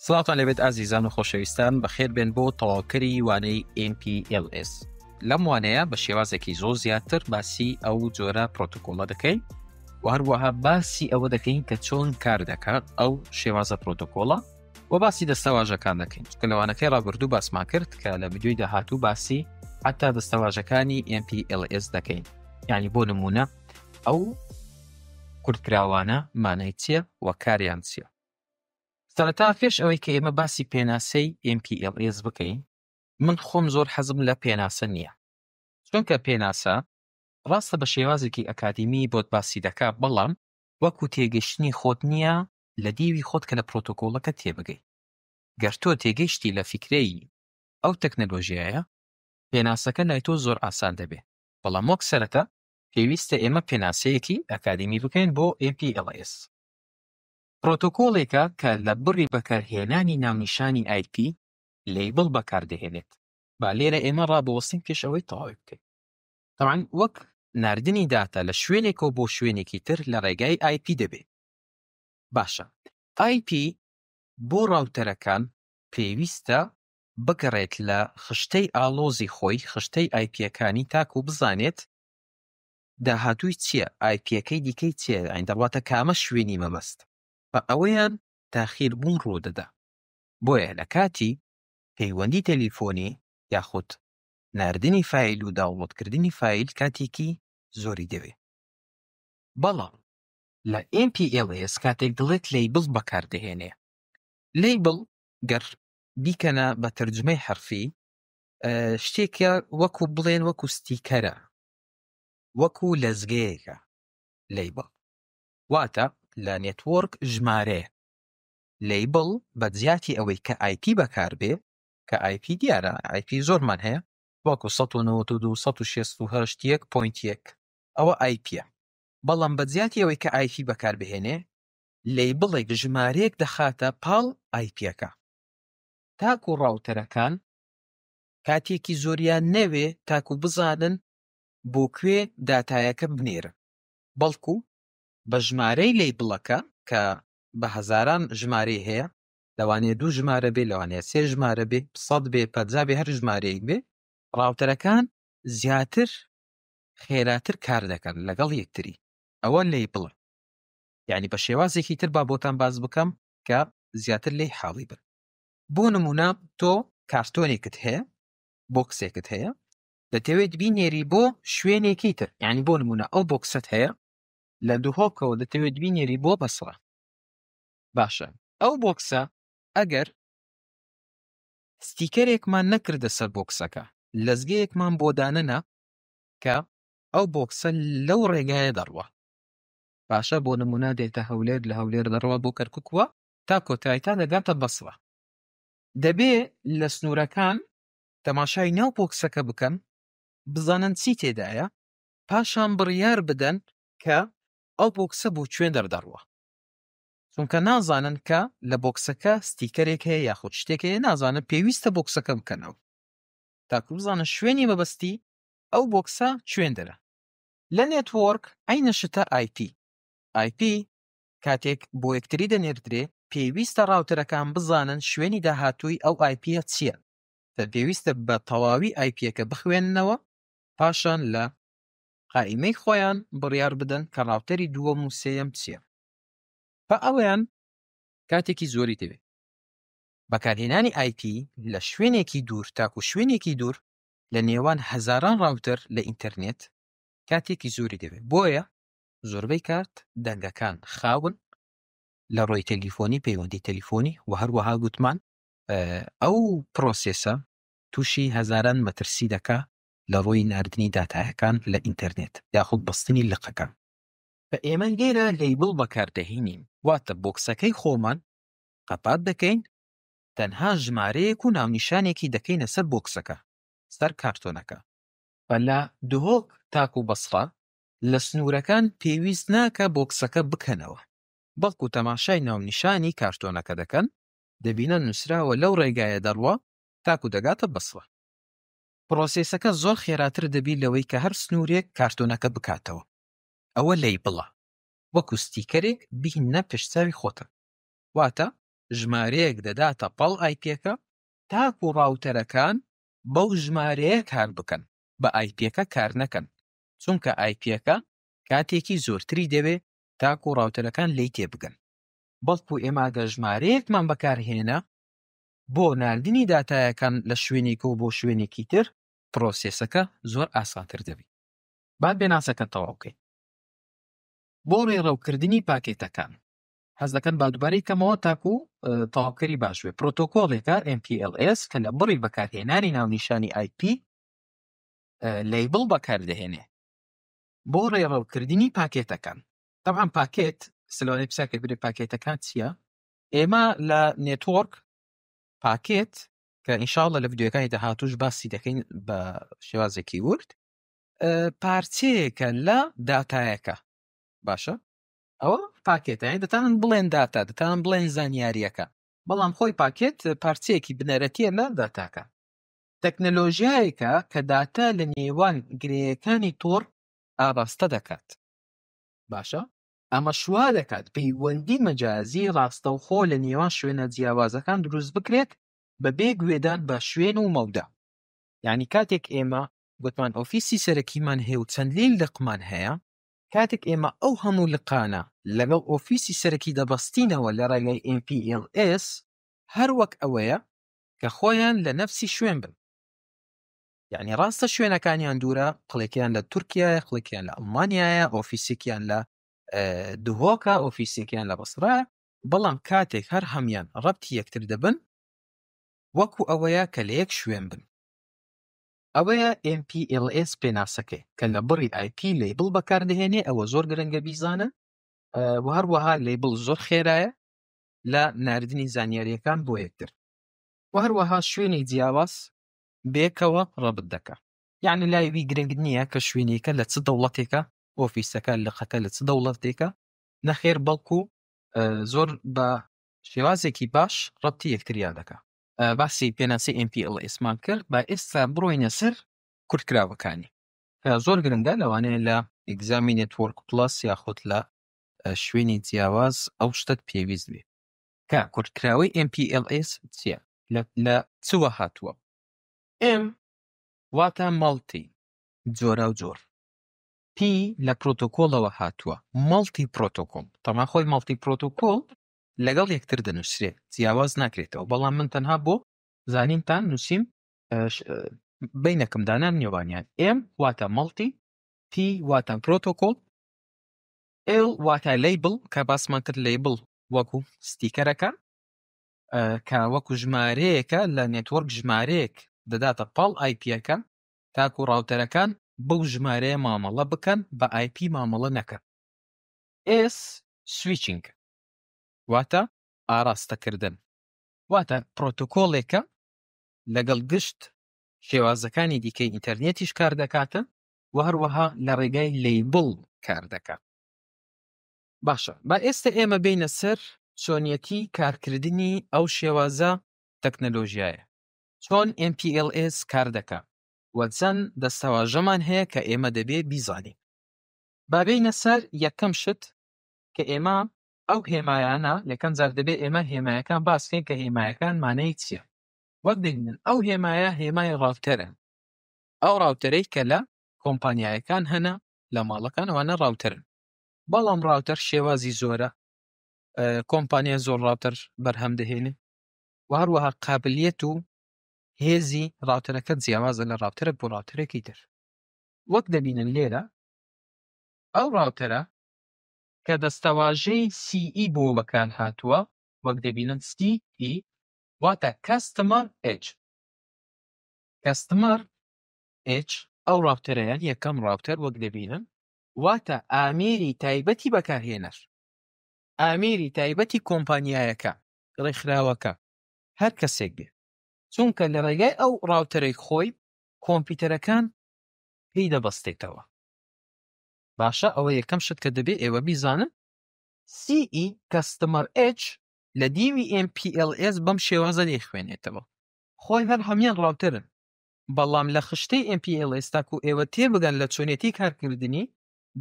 سڵاوتان لێبێت ئازیزان و خۆشەویستان بەخێر بێن بۆ تەواوکەری وانەی MPLS لەم وانەیە بە شێوازێکی زۆر زیاتر باسی ئەو جۆرە پرۆتۆکۆڵە دەکەین و هەروەها باسی ئەوە دەکەین کە چۆن کار دەکات ئەو شێوازە پرۆتۆکۆڵە و باسی دەستەواژەکان دەکەین چونکە لەوانەکەی ڕابردوو باسمان کرد کە لە ڤیدیۆی داهاتوو باسی حتا دەستەواژەکانی MPLS دەکەین یعنی بۆ نمونە ئەو کورتکراوانە مانای چییە و کاریان چییە سەرەتا پێش ئەوەی کە ئێمە باسی پێناسەی MPLS بکەین من خۆم زۆر حەزم لە پێناسە نییە چونکە پێناسە ڕاستە بە شێوازێکی ئەکادیمی بۆت باسی دەکا بەڵام وەکو تێگەشتنی خۆت نییە لە دیوی خۆت کە لە پرۆتۆکۆڵەکە تێبگەی گەر تۆ تێگەیشتی لە فیکرەی ئەو تەکنەلۆژیایە پێناسەکە لای تۆ زۆر ئاسان دەبێ بەڵام وەک سەرەتا پێویستە ئێمە پێناسەیەکی ئەکادیمی بکەین بۆ MPLS. پرۆتۆکۆڵێکە کە لە بڕی بەکارهێنانی ناونیشانی IP label بەکاردەهێنێت. با لێرە ئێمە ڕابوەستین پێش ئەوەی تەواوی بکەین. تەبعەن وەک ناردنی داتا لە شوێنێکەوە بۆ شوێنێکی تر لە ڕێگای IP دەبێ. باشە IP بۆ ڕاوتەرەکان پێویستە بگەڕێت لە خشتەی ئاڵۆزی خۆی، خشتەی ئایپییەکانی تاکو بزانێت داهاتووی چییە، ئایپییەکەی دیکەی چییە، یانی دەڕواتە کامە شوێنی مەبەست. بە ئەوەیان تاخیر بوون ڕوودەدا. بۆیە لە کاتی پەیوەندی تەلیفۆنی یاخود ناردنی فایل و داونڵۆدکردنی فایل کاتێکی زۆری دەوێ. بەڵام لە MPLS کاتێک دەڵێت label بەکاردەهێنێ. label گەر بیکەنە بە تەرجومەی حەرفی شتێکە وەکو بڵێن وەکو ستیکەرە وەکو لەزگەیەکە label واتە لە network ژمارەیە label بە جیاتی ئەوەی کە IP بەکاربێ کە IP دیارە IP زۆرمان هەیە وەکو 192 168 1 point 1 ئەوە IP یە بەڵام بە جیاتی ئەوەی کە IP بەکاربهێنێ label ێک ژمارەیەک دەخاتە پاڵ IP یەکە تاکو router ەکان کاتێکی زۆریان نەوێ تاکو بزانن بۆ کوێ داتایەکە بنێرن بەڵکو بە ژمارەی label ەکە کە بە هەزاران ژمارەی هەیە لەوانەیە دوو ژمارە بێ لەوانەیە سێ ژمارە بێ سەد بێ پەنجا بێ هەر ژمارەیەک بێ router ەکان زیاتر خێراتر کار دەکەن لەگەڵ یەکتری ئەوە label ە یعنی بە شێوازێکی تر با بۆتان باس بکەم کە زیاتر لێی حاڵی بن بۆ نمونە تۆ کارتۆنێکت هەیە box ێکت هەیە دەتەوێت بینێری بۆ شوێنێکی تر یعنی بۆ نمونە ئەو box ەت هەیە لە دهۆکەوە دەتەوێت بینێری بۆ بەسڕە باشە ئەو box ە ئەگەر ستیکەرێکمان نەکردە سەر box ەکە لەزگەیەکمان بۆ دانەنا کە ئەو box ە لەو ڕێگایە دەڕوا باشە بۆ نمونە دێتە هەولێر لە هەولێر دەڕوا بۆ کەرکووە تا کۆتایی تا دەگاتە بەسڕە دەبێ لە سنوورەکان تەماشای ناو box ەکە بکەن بزانن چی تێدایە پاشان بڕیار بدەن کە ئەو box ە بۆ کوێ دەردەڕوە چونکە نازانن کە لە box ەکە ستیکەرێک هەیە یاخود شتێک هەیە نازانن پێویستە box ەکە بکەنەوە تاکو بزانن شوێنی مەبەستی ئەو box ە کوێن دەرە لە network عەینە شتە IP IP کاتێک بۆ یەکتری دەنێردرێ پێویستە router ەکان بزانن شوێنی داهاتووی ئەو IP یە چییە پێویستە بە تەواوی IP یەکە بخوێننەوە پاشان لە قائیمەی خۆیان بڕیار بدەن کە router ی دووەم و سێیەم چییە بە ئەویان کاتێکی زۆری دەوێت بەکارهێنانی IP لە شوێنێکی دوور تاکو شوێنێکی دوور لە نێوان هەزاران router لە ئینتەرنێت کاتێکی زۆری دەوێت بۆیە زۆربەی کات دەنگەکان خاون لە ڕۆی تەلیفۆنی پەیوەندی تەلیفۆنی و هەروەها گوتمان ئەو process ە تووشی هەزاران مەترسی دەکا لە ڕووی ناردنی داتایەکان لە ئینتەرنێت یاخود بەستنی لقەکان. کە ئێمە لێرە label بەکاردەهینین واتە box ەکەی خۆمان قەپات دەکەین تەنها ژمارەیەک و ناونیشانێکی دەکەینە سەر box ەکە سەر کارتۆنەکە. و لە دهۆک تاکو بەسڕە لە سنوورەکان پێویست ناکا box ەکە بکەنەوە بەڵکو تەماشای ناونیشانی کارتۆنەکە دەکەن دەبینن نووسراوە لەو ڕێگایە دەڕوا تاکو دەگاتە بەسڕە. process ەکە زۆر خێراتر دەبی لەوەی کە هەر سنوورێک کارتۆنەکە بکاتەوە. ئەوە label ە وەکو ستیکەرێک بیهننە پێشچاوی خۆتان. واتە. ژمارەیەک دەداتە پاڵ ئایپیەکە تاکو ڕاوتەرەکان بەو ژمارەیە کار بکەن بە ئایپیەکە کار نەکەن چونکە ئایپیەکە کاتێکی زۆرتری دەوێ تاکو ڕاوتەرەکان لێی تێبگەن. بەڵکو ئێمە ئەگەر ژمارەیەکمان بەکارهێنا بۆ ناردنی داتایەکان لە شوێنێکەوە بۆ شوێنێکی تر پرۆسێسەکە زۆر ئاسانتر دەبی. با پێناسەکە تەواو بکەین. بۆ ڕێڕەوکردنی پاکێتەکان حەز دەکەن با دووبارەی کەمەوە تاکو تەواوکەری باش بێ. پرۆتۆکۆڵێکە MPLS کە لە بڕی بەکارهێنانی ناونیشانی IP label بەکاردەهێنێ بۆ ڕێڕەوکردنی پاکێتەکان. تەبعەن پاکێت سلۆنی پرسیار کرد برێ پاکێتەکان چییە؟ ئێمە لە network پاکێت کە ئینشاءاللە لە ڤیدیۆکانی داهاتووش باسی دەکەین بە شێوازێکی ورد پارچەیەکە لە داتایەکە باشە ئەوە پاکێتە یانی دەتان بڵێن داتا دەتان بڵێن زانیاریەکە بەڵام خۆی پاکێت پارچەیەکی بنەرەتیە لە داتاکە تەکنەلۆژیایەکە کە داتا لە نێوان گرێیەکانی تۆڕ ئاراستە دەکات باشە ئەمەش وا دەکات پەیوەندی مەجازی ڕاستەوخۆ لە نێوان شوێنە جیاوازەکان دروست بکرێت بەبێ گوێدان بە شوێن و مەودا. یانی کاتێک ئێمە گوتمان ئۆفیسی سەرەکیمان هەیە و چەندین لقمان هەیە، کاتێک ئێمە ئەو هەموو لقانە لەگەڵ ئۆفیسی سەرەکی دەبەستینەوە لە ڕێگای MPLS هەر وەک ئەوەیە کە خۆیان لە نەفسی شوێن بن. یعنی ڕاستە شوێنەکانیان دوورە قڵێکیان لە تورکیایە قڵێکیان لە ئەڵمانیایە ئۆفیسێکیان لە دهۆکە ئۆفیسێکیان لە بەسرا بەڵام کاتێک هەر هەمیان ڕەبتی یەکتر دەبن وەکو ئەوەیە کە لە یەک شوێن بن ئەوەیە MPLS پێناسەکەی کە لە بڕی IP label بەکاردەهێنێ ئەوە زۆر گرنگە بیزانن و هەروەها label زۆر خێرایە لە ناردنی زانیاریەکان بۆ یەکتر و هەروەها شوێنی جیاواز بەیەکەوە ڕەبت دەکا. یەعنی لای وی گرنگ نییە کە شوێنێکە لە چ دەوڵەتێکە، ئۆفیسەکە، لقەکە لە چ دەوڵەتێکە، نەخێر بەڵکو زۆر بە شێوازێکی باش ڕەبتی یەکتریان دەکا. باسی پێناسەی MPLS مان کرد، با ئێستا بڕۆینە سەر کورتکراوەکانی کە زۆر گرنگە، لەوانەیە لە exam ی Network Plus یاخود لە شوێنی جیاواز ئەو شتەت پێویست بێ. کە کورتکراوەی MPLS چییە؟ لە چوە هاتووە؟ M واتە multi، جۆراوجۆر. P لە پرۆتۆکۆڵەوە هاتووە، multi protocol. تەبعەن خۆی multi protocol لەگەڵ یەکتر دەنووسرێ، جیاواز ناکرێتەوە، بەڵام من تەنها بۆ زانینتان نووسیم بەینەکم دانا نێوانیان. M واتە multi، P واتە پرۆتۆکۆڵ، L واتە label کە باسمان کرد label وەکو ستیکەرەکە کە وەکو ژمارەیەکە لە network ژمارەیەک دەداتە پاڵ ئایپیەکە تاکو ڕاوتەرەکان بەو ژمارەیە مامەڵە بکەن بە ئایپی مامەڵە نەکەن. S switching واتە ئاراستەکردن واتە پرۆتۆکۆڵێکە لەگەڵ گشت شێوازەکانی دیکەی ئینتەرنێتیش کار دەکاتن و هەروەها لە ڕێگای label کار دەکات. باشە با ئێستە ئێمە بێینە سەر چۆنیەتی کارکردنی ئەو شێوازە تەکنەلۆژیایە، چۆن MPLS کار دەکا و چەند دەستەواژەمان هەیە کە ئێمە دەبێ بیزانین. با بێینە سەر یەکەم شت کە ئێمە ئەو هێمایانە، یەکەم جار دەبێ ئێمە هێمایەکان باس بکەین کە هێمایەکان مانای چییە. وەک دەبینن ئەو هێمایە هێمای router ە، ئەو router ەی کە لە کۆمپانیایەکان هەنە لە ماڵەکان ئەوانە router ن. بەڵام router شێوازی زۆرە، کۆمپانیا زۆر router بەرهەم دەهێنێ و هەروەها قابلیەت و هێزی router ەکە جیاوازە لە router ێک بۆ router ێکی تر. وەک دەبینن لێرە ئەو router ە کە دەستەواژەی CE بۆ بەکار هاتووە، وەک دەبینن CE واتە Customer Edge. Customer Edge ئەو router ەیە، یەکەم router وەک دەبینن واتە ئامێری تایبەتی بەکارهێنەر، ئامێری تایبەتی کۆمپانیایەکە، ڕێکخراوەکە، هەر کەسێک بێ، چونکە لە ڕێگای ئەو router ەی خۆی کۆمپیوتەرەکان پێی دەبەستێتەوە. باشە ئەوە یەکەم شت کە دەبێ ئێوە بیزانن. CE Customer Edge لە دیوی MPLS بەم شێوازە دەیخوێنێتەوە. خۆی هەر هەمیان router ن، بەڵام لە خشتەی MPLS تاکو ئێوە تێبگەن لە چۆنیەتی کارکردنی،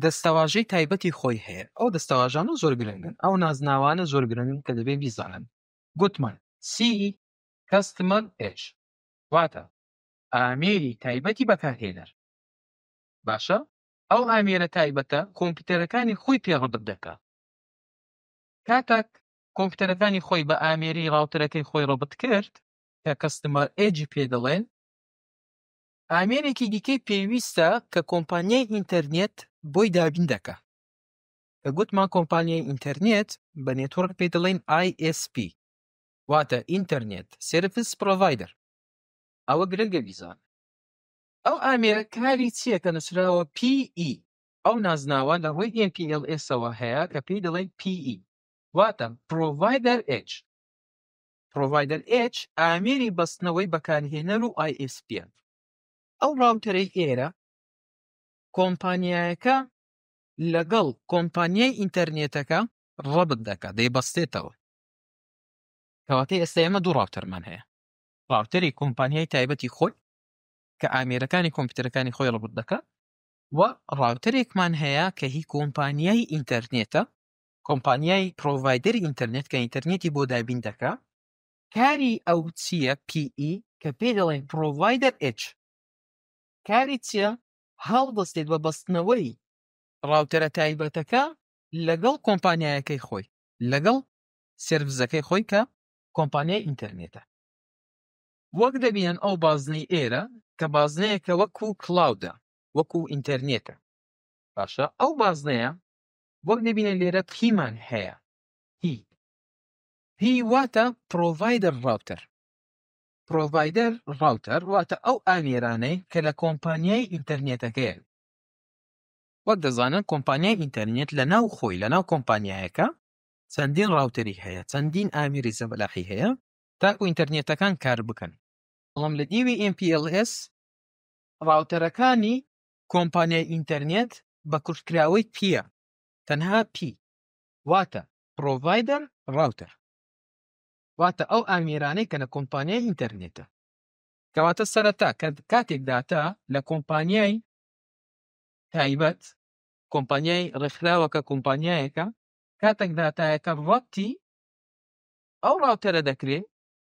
دەستەواژەی تایبەتی خۆی هەیە، ئەو دەستەواژانە زۆر گرنگن، ئەو نازناوانە زۆر گرنگن کە دەبێ بیزانن. گوتمان C Customer Edge واتە ئامێری تایبەتی بەکارهێنەر. باشە ئەو ئامێرە تایبەتە کۆمپیوتەرەکانی خۆی پێ ڕەبت دەکا. کاتەک کۆمپیوتەرەکانی خۆی بە ئامێری router ەکەی خۆی ڕەبت کرد کە Customer Edge ی پێ دەڵێن، ئامێرێکی دیکەی پێویستە کە کۆمپانیای ئینتەرنێت بۆی دابین دەکا. کە گوتمان کۆمپانیای ئینتەرنێت بە network پێی دەڵێن ISP واتە Internet Service Provider. ئەوە گرنگە بیزانن. ئەو ئامێرە کاری چییە کە نووسراوە PE؟ ئەو نازناوە لە ڕووی MPLS ەوە هەیە کە پێی دەڵێن PE واتە Provider Edge. Provider Edge ئامێری بەستنەوەی بەکارهێنەر و ISP ە. ئەو router ەی ئێرە کۆمپانیایەکە لەگەڵ کۆمپانیای ئینتەرنێتەکە ڕەبت دەکات، دەیبەستێتەوە. کەواتە ئێستا ئێمە دوو router مان هەیە، router ی کۆمپانیای تایبەتی خۆی کە ئامێرەکانی کۆمپیوتەرەکانی خۆی ڕەبت دەکات و router ێکمان هەیە کە هی کۆمپانیای ئینتەرنێتە، کۆمپانیای provider ی ئینتەرنێت کە ئینتەرنێتی بۆ دابین دەکا. کاری ئەو چییە؟ PE کە پێی دەڵێن Provider Edge. کاری چییە؟ هەڵدەستێت بە بەستنەوەی router ە تایبەتەکە لەگەڵ کۆمپانیایەکەی خۆی، لەگەڵ service ەکەی خۆی کە کۆمپانیای ئینتەرنێتە. وەک دەبینن ئەو بازنەی ئێرە کە بازنەیەکە وەکو cloud ە، وەکو ئینتەرنێتە. باشە ئەو بازنەیە وەک دەبینن لێرە P مان هەیە، P P واتە Provider Router. Provider Router واتە ئەو ئامێرانەی کە لە کۆمپانیای ئینتەرنێتەکەیە. وەک دەزانن کۆمپانیای ئینتەرنێت لە ناو خۆی، لە ناو کۆمپانیایەکە چەندین router ی هەیە، چەندین ئامێری زەبەلاحی هەیە تاکو ئینتەرنێتەکان کار بکەن. بەڵام لە دیوی MPLS router ەکانی کۆمپانیای ئینتەرنێت بە کورتکراوەی P یە، تەنها P واتە Provider Router، واتە ئەو ئامێرانەی کە لە کۆمپانیای ئینتەرنێتە. کەواتە سەرەتا کاتێک داتا لە کۆمپانیای تایبەت، کۆمپانیای ڕێکخراوەکە، کۆمپانیایەکە، کاتێک داتایەکە ڕەبتی ئەو router ە دەکرێت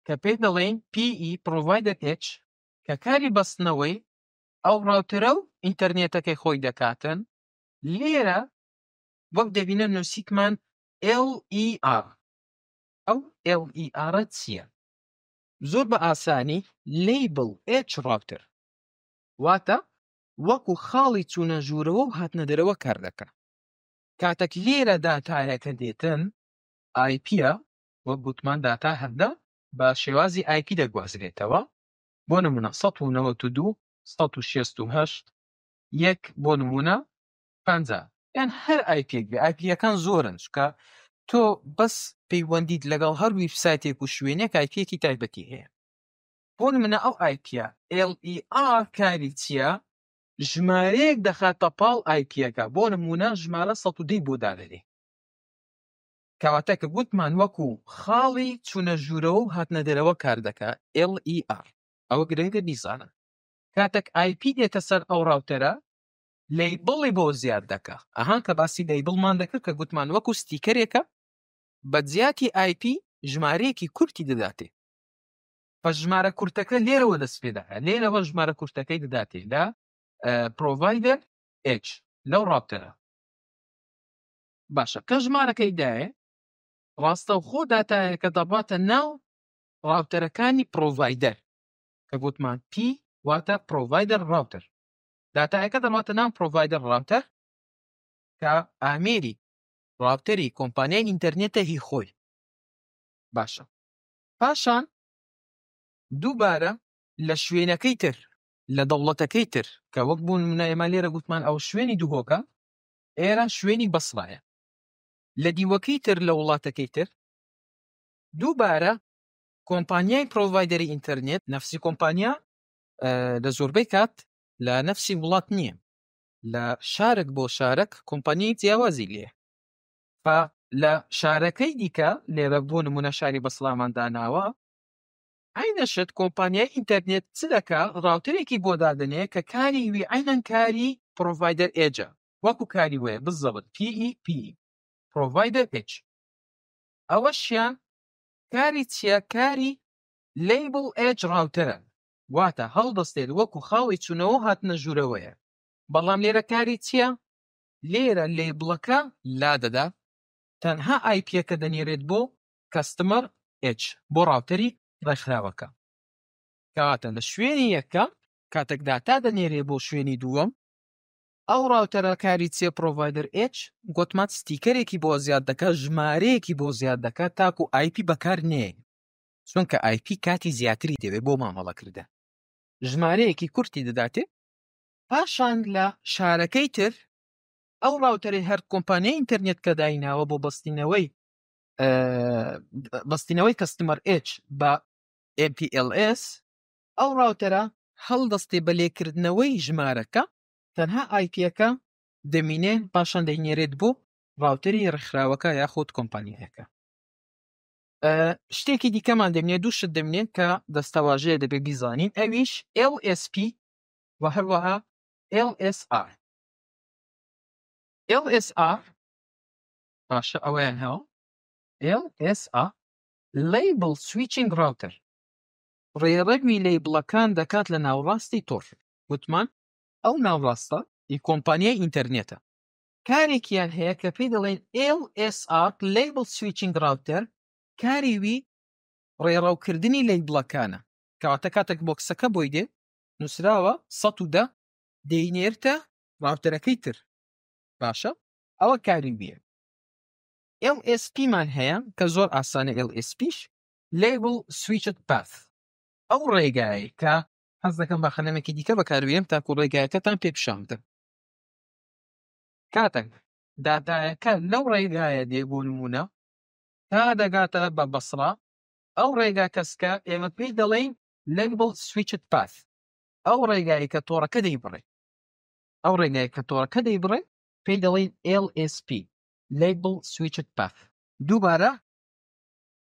کە پێی دەڵێین PE Provider Edge کە کاری بەستنەوەی ئەو router ە و ئینتەرنێتەکەی خۆی دەکاتن، لێرە وەک دەبینن نووسیتمان LER. ئەو LER چییە؟ زۆر بە ئاسانی Label Edge Router واتە وەکو خاڵی چوونە ژوورەوە و هاتنە دەرەوە کار دەکا. کاتێک لێرە داتایەکە دێتن IP یە، وەک گوتمان داتا هەردەم بە شێوازی IP دەگوازرێتەوە. بۆ نمونە 192 168 1 بۆ نمونە 50 یان هەر IP یەک بێ. IP یەکان زۆرن، چونکە تۆ بەس پەیوەندیت لەگەڵ هەر ویبسایتێک و شوێنێک IP یەکی تایبەتی هەیە. بۆ نمونە ئەو IP یە LER کاری چییە؟ ژمارەیەک دەخاتە پاڵ IP یەکە، بۆ نمونە ژمارە 110 بۆ دادەنێ. کەواتە کە گوتمان وەکو خاڵی چوونە ژوورەوە و هاتنە دەرەوە کار دەکا LER. ئەوە گرنگە بیزانن. کاتێک IP دێتە سەر ئەو router ە label ی بۆ زیاد دەکا. ئەها کە باسی label مان دەکرد کە گوتمان وەکو sticker ێکە بە جیاتی IP ژمارەیەکی کورتی دەداتێ. پس ژمارە کورتەکە لێرەوە دەست پێ دەکات، لێرەوە ژمارە کورتەکەی دەداتێ لە Provider Edge لەو router ە. باشە کە ژمارەکەی دایە ڕاستەوخۆ داتایەکە دەڕواتە ناو router ەکانی provider کە گوتمان P واتە Provider Router. داتایەکە دەڕواتە ناو Provider Router کە ئامێری router ی کۆمپانیای ئینتەرنێتە هی خۆی. باشە پاشان دووبارە لە شوێنەکەی تر، لە دەوڵەتەکەی تر کە وەک بوون منە ئێمە لێرە گوتمان ئەو شوێنی دهۆکە، ئێرە شوێنی بەسرایە. لە دیوەکەی تر لە وڵاتەکەی تر دووبارە کۆمپانیای provider ی ئینتەرنێت، نەفسی کۆمپانیا لە زۆربەی کات لە نەفسی وڵات نییە، لە شارێک بۆ شارێک کۆمپانیای جیاوازی لێیە. فە لە شارەکەی دیکە لێرە بۆ نمونە شاری بەسرامان داناوە، عینەشت کۆمپانیای ئینتەرنێت چ دەکا؟ router ێکی بۆ دادەنێ کە کاری وی عینەن کاری Provider Edge ە، وەکو کاری وەیە بالضبط PE PE Provider Edge. ئەوەشیان کاری چییە؟ کاری label edge router ە، واتە هەڵدەستێت وەکو خاڵی چوونەوە و هاتنە ژوورەوەیە، بەڵام لێرە کاری چییە؟ لێرە label ەکە لادەدا، تەنها IP یەکە دەنێرێت بۆ customer edge، بۆ router ی ڕێکخراوەکە. کەواتە لە شوێنی یەکەم کاتێک داتا دەنێرێ بۆ شوێنی دووەم، ئەو router ە کاری چیە provider edge گۆتمان sticker ێکی بۆ زیاد دەکات ژمارەیەکی بۆ زیاد دەکات تاکو IP بەکار نێ چونکە IP کاتی زیاتری دەوێت بۆ مامەڵەکردن ژمارەیەکی کورتی دەداتێ پاشان لە شارەکەی تر ئەو router ەی هەر کۆمپانیای ئینتەرنێت کە دایناوە بۆ بەستینەوەی بەستینەوەی customer edge بە MPLS ئەو router ە هەڵدەستێ بە لێکردنەوەی ژمارەکە تەنها IP یەکە دەمینێ پاشان دەینێرێت بۆ router ی ڕێکخراوەکە یاخود کۆمپانیایەکە. شتێکی دیکەمان دەمێ دوو شت دەمێن کە دەستەواژەیە دەبێ بیزانین ئەویش LSP و هەروەها LSR. LSR باشە ئەوەیان هەوە LSR Label Switching Router ڕێڕەوی label ەکان دەکات لە ناوەڕاستی تۆڕ. وتمان ئەو ناوڕاستە ی کۆمپانیای ئینتەرنێتە. کارێکیان هەیە کە پێی دەڵێن LSR Label Switching Router کاری وی ڕێڕەوکردنی label ەکانە. کەواتە کاتێک box ەکە بۆی دێ نووسراوە 110 دەینێرتە router ەکەی تر. باشە ئەوە کاری ویە. LSP مان هەیە کە زۆر ئاسانە LSP ش Label Switched Path ئەو ڕێگایەی کە حەز دەکەم بە قەلەمێکی دیکە بەکاربێنم تاکو ڕێگایەکەتان پێ پیشان بدەم. کاتێک داتایەکە لەو ڕێگایە دێ بۆ نمونە تا دەگاتە بە بەسڕە ئەو ڕێگا کەسکە ئێمە پێی دەڵێین Label Switched Path ئەو ڕێگایەی کە تۆڕەکە دەیبڕێ ئەو ڕێگایە کە تۆڕەکە دەیبڕێ پێی دەڵێین LSP Label Switched Path. دووبارە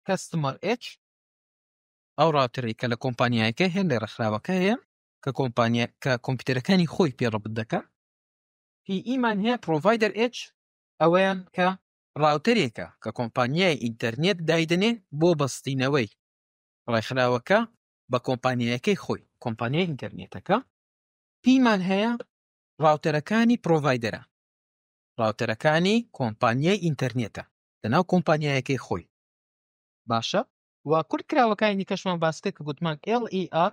Customer Edge ئەو router ەی کە لە کۆمپانیایەکە هەیە لە ڕێکخراوەکە هەیە کە کۆمپانیا کە کۆمپیوتەرەکانی خۆی پێ ڕەبت دەکا. PE مان هەیە Provider Edge ئەوەیان کە router ێکە کە کۆمپانیای ئینتەرنێت دایدەنێ بۆ بەستینەوەی ڕێکخراوەکە بە کۆمپانیایەکەی خۆی کۆمپانیای ئینتەرنێتەکە. P مان هەیە router ەکانی provider ە router ەکانی کۆمپانیای ئینتەرنێتە لەناو کۆمپانیایەکەی خۆی. باشە و کورت کراوەکانی دیکەشمان باس کرد کە گوتمان LER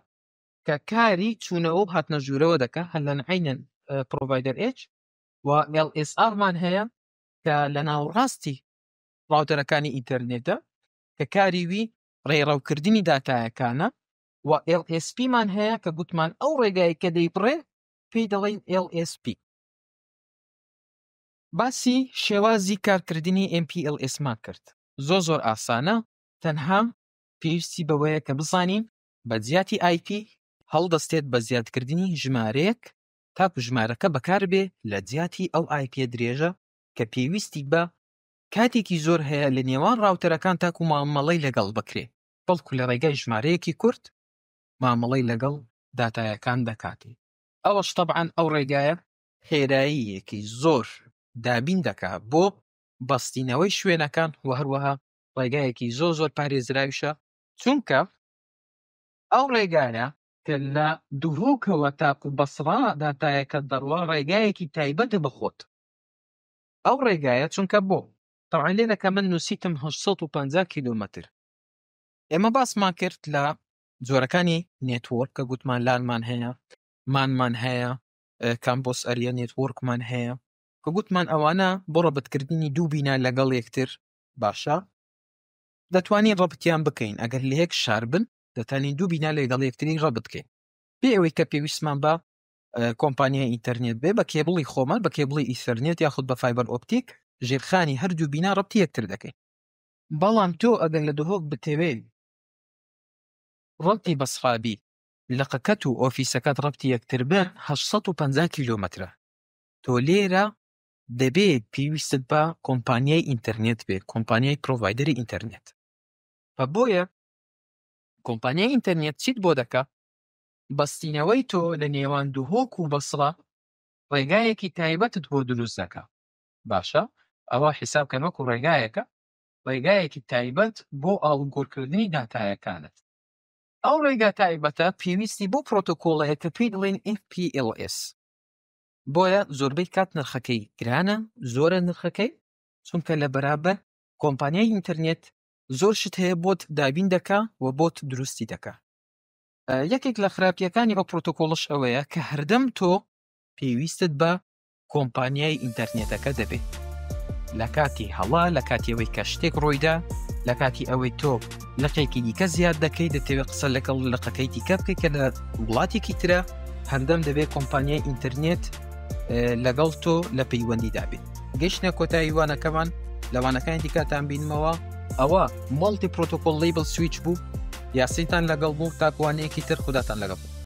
کە کاری چوونەوە و هاتنە ژوورەوە دەکا هەر لە عەینەن provider edge و LSR مان هەیە کە لە ناوەڕاستی router ەکانی ئینتەرنێتە کە کاری وی ڕێڕەوکردنی داتایەکانە و LSP مان هەیە کە گوتمان ئەو ڕێگای کە دەیبڕێ پێی دەڵێن LSP. باسی شێوازی کارکردنی MPLS مان کرد زۆر زۆر ئاسانە تەنها پێویستی بەوەیە کە بزانین بە جیاتی IP هەڵدەستێت بە زیادکردنی ژمارەیەک تاکو ژمارەکە بەکاربێ لە جیاتی ئەو IP یە درێژە کە پێویستی بە کاتێکی زۆر هەیە لە نێوان router ەکان تاکو مامەڵەی لەگەڵ بکرێ بەڵکو لە ڕێگای ژمارەیەکی کورت مامەڵەی لەگەڵ داتایەکان دەکات. ئەوەش تەبعەن ئەو ڕێگایە خێراییەکی زۆر دابین دەکا بۆ بەستینەوەی شوێنەکان و هەروەها ڕێگایەکی زۆر زۆر پارێزراویشە چونکە ئەو ڕێگایە کە لە دهۆکەوە تاکو بەسڕا داتایەکە دەڕوا ڕێگایەکی تایبەتە بە خۆت ئەو ڕێگایە چونکە بۆ تەبعەن لێرە کە من نووسیتم 850 کیلۆمەتر ئێمە باسمان کرد لە جۆرەکانی network کە گوتمان LAN مان هەیە MAN مان هەیە campus area network مان هەیە کە گوتمان ئەوانە بۆ ڕەبتکردنی دوو بینا لەگەڵ یەکتر باشە دەتوانین ڕەبتیان بکەین ئەگەر لە یەک شار بن دەتوانین دوو بینا لەگەڵ یەکتری ڕەبت بکەین بێ ئەوەی کە پێویستمان بە کۆمپانیای ئینتەرنێت بێ بە کێبڵی خۆمان بە کێبڵی Ethernet یاخود بە fiber optic ژێرخانی هەردوو بینا ڕەبتی یەکتر دەکەین. بەڵام تۆ ئەگەر لە دهۆک بتەوێت ڕەبتی بەسڕا بی لقەکەت و ئۆفیسەکەت ڕەبتی یەکتر بن 850 کیلۆمەترە تۆ لێرە دەبێ پێویستت بە کۆمپانیای ئینتەرنێت بێ کۆمپانیای provider ی ئینتەرنێت بە بۆیە کۆمپانیای ئینتەرنێت چیت بۆ دەکا بەستینەوەی تۆ لە نێوان دهۆک و بەسڕە ڕێگایەکی تایبەتت بۆ دروست دەکا باشە ئەوە حیساب کەن وەکو ڕێگایەکە. ڕێگایەکی تایبەت بۆ ئاڵوگۆڕکردنی داتایەکانت. ئەو ڕێگا تایبەتە پێویستی بەو پرۆتۆکۆڵە هەیە کە پێی دەڵێن MPLS. بۆیە زۆربەی کات نرخەکەی گرانە، زۆرە نرخەکەی، چونکە لە بەرابەر کۆمپانیای ئینتەرنێت زۆر شت هەیە بۆت دابین دەکا و بۆت دروستی دەکا. یەکێک لە خراپیەکانی ئەو پرۆتۆکۆڵش ئەوەیە کە هەردەم تۆ پێویستت بە کۆمپانیای ئینتەرنێتەکە دەبێت لە کاتی هەڵە، لە کاتی ئەوەی کە شتێک ڕوویدا، لە کاتی ئەوەی تۆ لقێکی دیکە زیاد دەکەی، دەتەوێت قسە لەگەڵ لقەکەی دیکە بکەیت کە لە وڵاتێکی ترە، هەردەم دەبێت کۆمپانیای ئینتەرنێت لەگەڵ تۆ لە پەیوەندیدا بێت. گەیشتە کۆتایی وانەکەمان، لە وانەکانی دیکەتان بینمەوە. ئەوە مەڵتی پرۆتۆکۆل لیبل سویچ بوو، یاسینتان لەگەڵ بوو تاکوانەیەکی تر، خوداتان لەگەڵ.